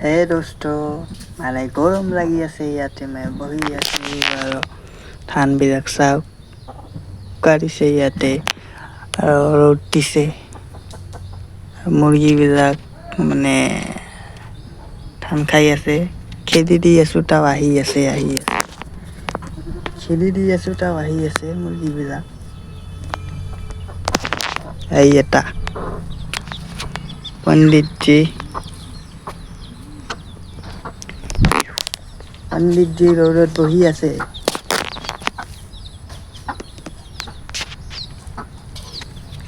হে দোস্ত, মানে গৰম লাগি আছে, ইয়াতে মই বহি আছোঁ আৰু ধানবিলাক চাওক কাটিছে ইয়াতে আৰু ৰ'দ দিছে। মুৰ্গীবিলাক মানে ধান খাই আছে। খেদি দি আছোঁ, তাও আহি আছে, আহি আছে। খেদি দি আছোঁ, তাও আহি আছে মুৰ্গীবিলাক। এই এটা পণ্ডিতজী, পণ্ডিতজী ৰ'দত বহি আছে।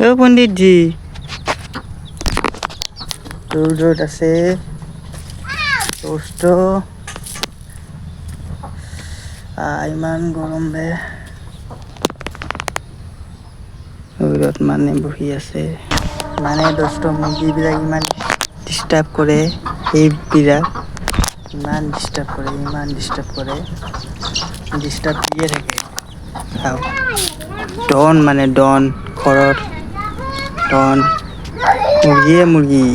অ' পণ্ডিতজী ৰ'দত আছে দোস্ত। ইমান গৰম বে, ৰ'দত মানে বহি আছে। মানে দোস্ত, মুৰ্গীবিলাক ইমান ডিষ্টাৰ্ব কৰে, সেইবিলাক ইমান ডিষ্টাৰ্ব কৰে, ইমান ডিষ্টাৰ্ব কৰে, ডিষ্টাৰ্ব দিয়ে থাকে। চাওক ডন, মানে ডন, ঘৰৰ ডন মুৰ্গীয়ে, মুৰ্গী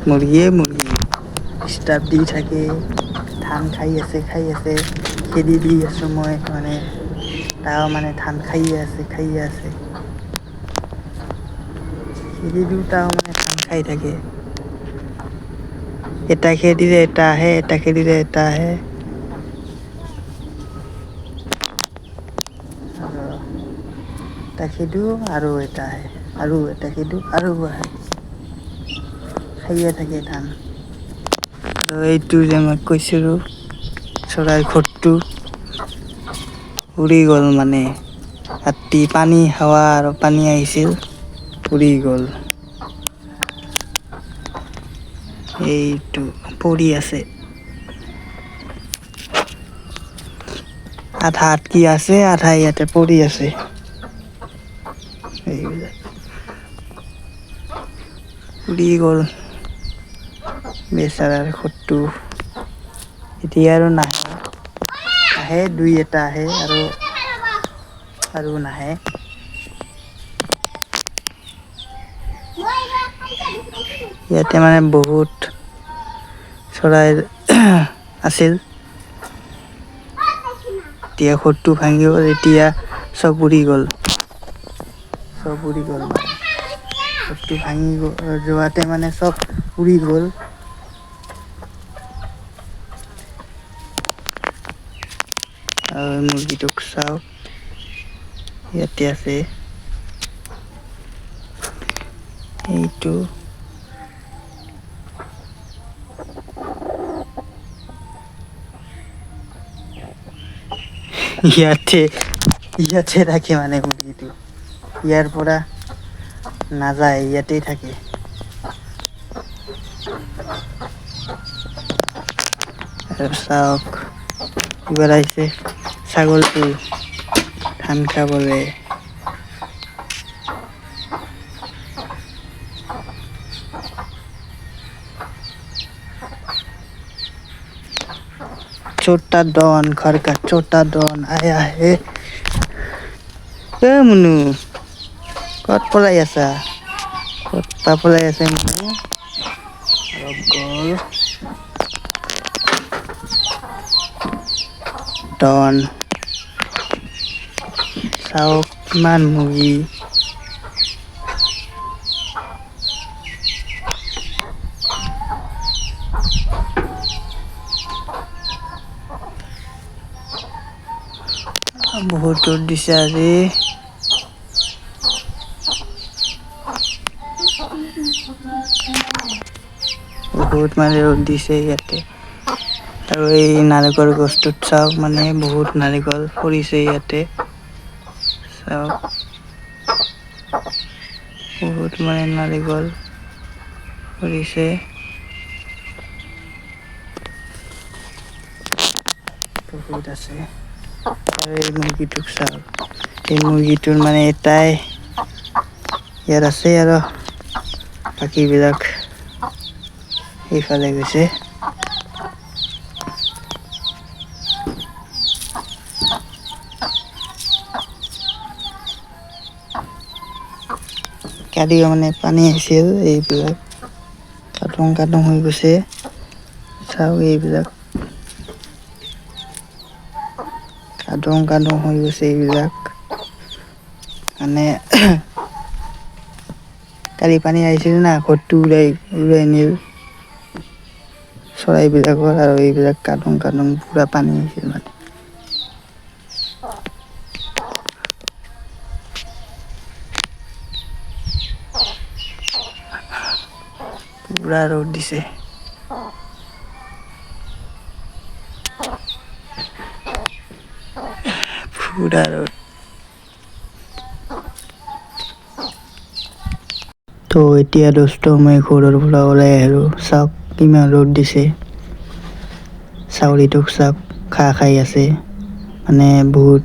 মুৰ্গীয়ে মুৰ্গী ডিষ্টাৰ্ব দি থাকে। ধান খাই আছে, খাই আছে, খেদি দি আছোঁ মই, মানে তাও মানে ধান খাইয়ে আছে, খাইয়ে আছে। খেদি দিওঁ, তাও মানে ধান খাই থাকে। এটা খেদিলে এটা আহে, এটা খেদিলে এটা আহে। আৰু এটা খেদো আৰু এটা আহে, আৰু এটা খেদো আৰু আহে, খাইয়ে থাকে ধান। আৰু এইটো যে মই কৈছিলোঁ চৰাইৰ ঘৰটো উৰি গ'ল, মানে ৰাতি পানী হাৱা আৰু পানী আহিছিল, উৰি গ'ল। এইটো পৰি আছে, আধা আটকি আছে, আধা ইয়াতে পৰি আছে। এইবিলাক উৰি গ'ল বেচাৰাৰ ঘৰটো। এতিয়া আৰু নাহে, আহে দুই এটা আহে আৰু, আৰু নাহে। ইয়াতে মানে বহুত চৰাই আছিল, এতিয়া ঘৰটো ভাঙি গ'ল, এতিয়া চব উৰি গ'ল, চব উৰি গ'ল। মানে ঘৰটো ভাঙি যোৱাতে মানে চব উৰি গ'ল। আৰু মুৰ্গীটোক চাওক, ইয়াতে আছে। এইটো ইয়াতে, ইয়াতে থাকে মানে মুৰ্গীটো, ইয়াৰ পৰা নাযায়, ইয়াতেই থাকে। আৰু চাওক কিবা আহিছে, ছাগলটো ধান খাবলৈ। छोटा डॉन, घर का छोटा डॉन आया है। এ মুনু, ক'ত পলাই আছা? ক'ত পা পলাই আছে মুনু? আৰু গ'ল ডন। চাওক কিমান মুৰ্গী। বহুত ৰ'দ দিছে আজি। বহুত মানে ৰ'দ দিছে ইয়াতে। আৰু এই নাৰিকল গছটোত চাওক, মানে বহুত নাৰিকল পৰিছে ইয়াতে। চাওক বহুত মানে নাৰিকল পৰিছে। বহুত আছে। আৰু এই মুৰ্গীটোক চাওক, এই মুৰ্গীটোৰ মানে এটাই ইয়াত আছে আৰু বাকীবিলাক সেইফালে গৈছে। কালি মানে পানী আহিছিল, এইবিলাক কাটং কাটং হৈ গৈছে। চাওক, এইবিলাক কাদং কাদং হৈ গৈছে এইবিলাক। মানে কালি পানী আহিছিল না, ঘৰটো উৰাই উৰাই নিল চৰাইবিলাকৰ। আৰু এইবিলাক কাদং কাদং, পুৰা পানী আহিছিল মানে। পুৰা ৰ'দ দিছে, পুৰা ৰ'দ। তো এতিয়া দোস্ত, মই ঘৰৰ পৰা ওলাই আহিলোঁ। চাওক কিমান ৰ'দ দিছে। ছাগলীটোক চাওক, ঘাঁহ খাই আছে। মানে বহুত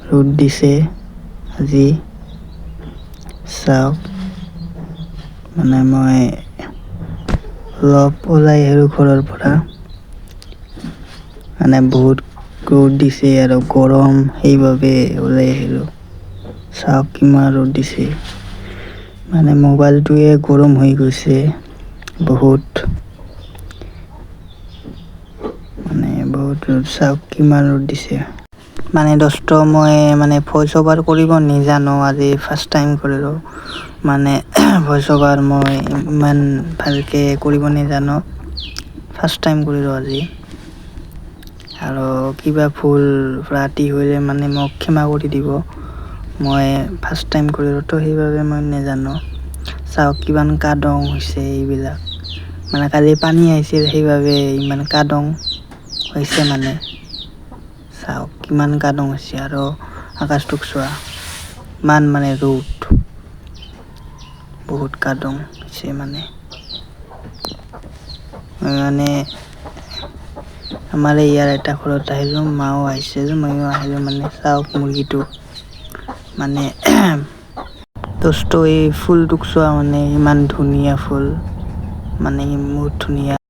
ৰ'দ দিছে আজি। চাওক, মানে মই অলপ ওলাই আহিলোঁ ঘৰৰ পৰা। মানে বহুত ৰ'দ দিছে আৰু গৰম, সেইবাবে ওলাই আহিলোঁ। চাওক কিমান ৰ'দ দিছে, মানে মোবাইলটোৱে গৰম হৈ গৈছে বহুত। মানে বহুত ৰ'দ, চাওক কিমান ৰ'দ দিছে। মানে দোস্ত, মই মানে ভইচ অভাৰ কৰিব নাজানো। আজি ফাৰ্ষ্ট টাইম কৰিলোঁ। মানে ভইচ অভাৰ মই ইমান ভালকৈ কৰিব নাজানো। ফাৰ্ষ্ট টাইম কৰিলোঁ আজি। আৰু কিবা ভুল ভ্ৰান্তি হ'লে মানে মোক ক্ষমা কৰি দিব। মই ফাৰ্ষ্ট টাইম কৰিলোঁ তো, সেইবাবে মই নাজানো। চাওক কিমান কাদং হৈছে এইবিলাক। মানে কালি পানী আহিছিল, সেইবাবে ইমান কাদং হৈছে। মানে চাওক কিমান কাদং হৈছে। আৰু আকাশটোক চোৱা, ইমান মানে ৰ'দ, বহুত কাদং হৈছে। মানে মই মানে আমাৰ ইয়াৰ এটা ঘৰত আহিলোঁ, মাও আহিছিল, ময়ো আহিলোঁ। মানে চাওক মুৰ্গীটো। মানে দোস্ত, এই ফুলটোক চোৱা, মানে ইমান ধুনীয়া ফুল, মানে বহুত ধুনীয়া।